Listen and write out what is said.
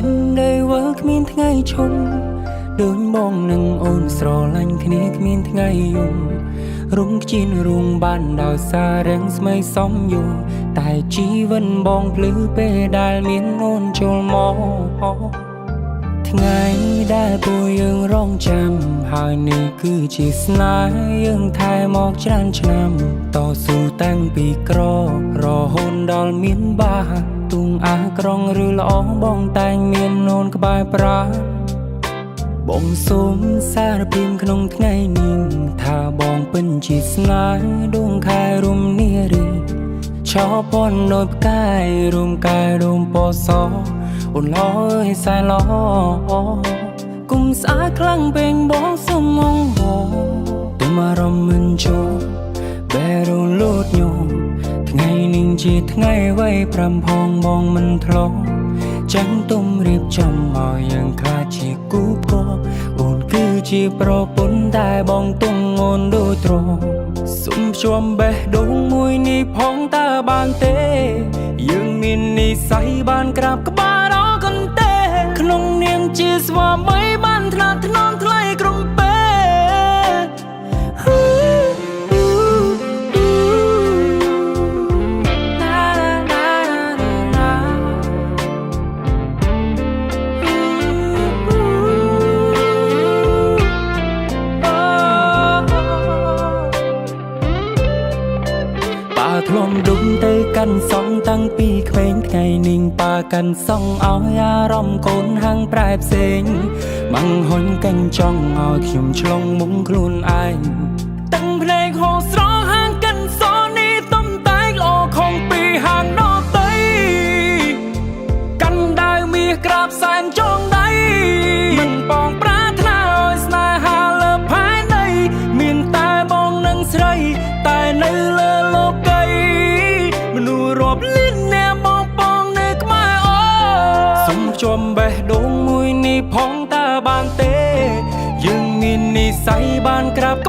នដីវើគ្មានថ្ងៃឈុំដូចបងនឹងអូនស្រឡាញ់គ្នាគ្មានថ្ងៃយំរុំខ្ជិនរួងបានដោយសាររាំងស្មីសំយូរតែជីវិតបងភ្លឺពេលដែលមានអូនចូលមកថ្ងៃដែលពួកយើងរងចាំហើយនេះគឺជាស្នេហ៍យើងថែមកច្រើនឆ្នាំតស៊ូតាំងពីក្ររហូតដល់មានបាទូងអាក្រងឬល្អបងតែងមានអូនក្បែរប្រាបងសូមសារភាពក្នុងថ្ងៃនេះថាបងពិនជាស្នេហ៍ដួងខែរុំនារីឆោពនដោយផ្កាយរួមកាយរួមពណ៌សអូនឡយសែឡគុំស្អាតខ្លាំងពេកបងសុំងហទុំអារម្មណ៍មិនចូលបែរលូតញោថ្ងៃនេះជាថ្ងៃវ័យប្រាំផងបងមិនធ្លាប់ចាំងទុំរៀបចំឲ្យយើងខ្លាចជាគូប្រអូនគឺជាប្រពន្ធតែបងទុំអូនដូចទ្រសុំភ្ជាប់បេះដូងមួយនេះផងតើបានទេយើងមាននិស័យបានក្រាបក្បាលដល់កន្ទេក្នុងនាមជាស្វាមីបានថ្នាក់ថ្នមថ្លៃក្រុមពេប៉ាធ្លំដុំទៅកាន់សងតាំងពីក្មេងថ្ងៃនេះប៉ាកាន់សងឲ្យអារម្មណ៍កូនហាងប្រែផ្សេងម៉ាំងហុញកាញ់ចង់ឲ្យខ្ញុំឆ្លងមុងខ្លួនឯងតាំងភ្នែកហូរស្រហាងកិនសនេះទំតែកល្អខំពីហាងដតីកាន់ដាវមាសក្រាបសែនចងដៃមិនបងប្រាថ្នាឲ្យស្នេហាលើផែនដីមានតែបងនិងស្រីតែនៅលើលោកីមនុស្សរាប់លានអ្នកបងបងនៅក្បែរអូសុំភ្ជាប់បេះដូងមួយនេះផងតើបានទេយើងមាននិស័យបានក្រាប